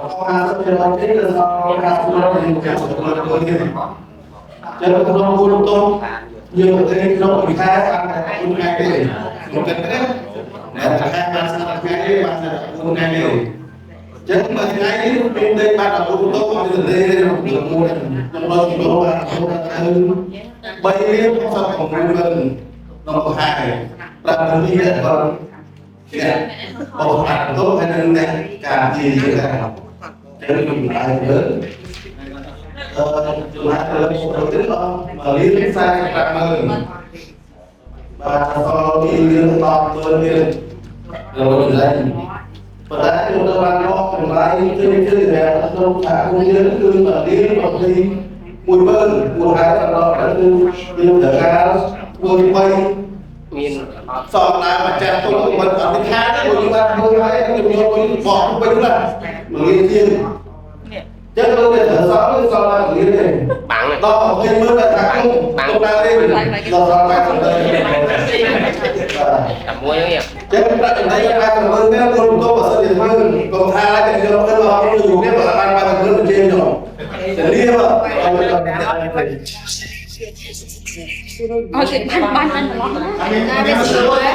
50%ទេគឺសល់50%នៃការទទួលទៅទៀតចឹងក្នុងគូលតុយើងទៅក្នុងមួយខែបានតែ4ថ្ងៃទេខ្ញុំគិតណាតែខែបាន30ថ្ងៃទេបានតែ4ថ្ងៃទេចឹងមួយថ្ងៃនេះមានដេកបាន14បន្ទប់អត់មានទេក្នុងមួយក្នុងដល់គីឡូបានទៅ3រៀល66ម៉ឺនក្នុងមួយខែប្រាប់ទៅនេះគាត់អ្នកបោះអាត់ទៅហើយនឹងអ្នកការជាជាការចឹងខ្ញុំបានលើអឺចំណាយទៅលើទៅអស់1លាន45ម៉ឺនបាទសល់2លាន10ម៉ឺនទៀតនៅកន្លែងប៉ុន្តែខ្ញុំទៅបានអស់កម្រៃជឿជឿដែលក្នុងសហគមន៍យើងគឺ1លាន21ម៉ឺនមូលហេតុដល់គឺយើងត្រូវការធ្វើ3 មាន សងណាម្ចាស់ទុកមិនអត់ទេខាតទេព្រោះយើងបានធ្វើហើយខ្ញុំយកវិញបោះវិញណាមួយលានជាងចឹងលោកតែត្រូវសងគឺសងឡើងមួយលានទេ បាំង ដល់20ម៉ឺនដល់ថាគុំទុកដើរទេដល់សល់80ទៅបាទ តែមួយហ្នឹង ចឹងប្រាក់ចំណេញ80ម៉ឺននេះគុំទុកបើសិនជាធ្វើកុំថាតែខ្ញុំធ្វើមកខ្ញុំយូរនេះបើបាន80ម៉ឺនបញ្ជាខ្ញុំតែលាប អត់ទេបានបានបានឡោះណា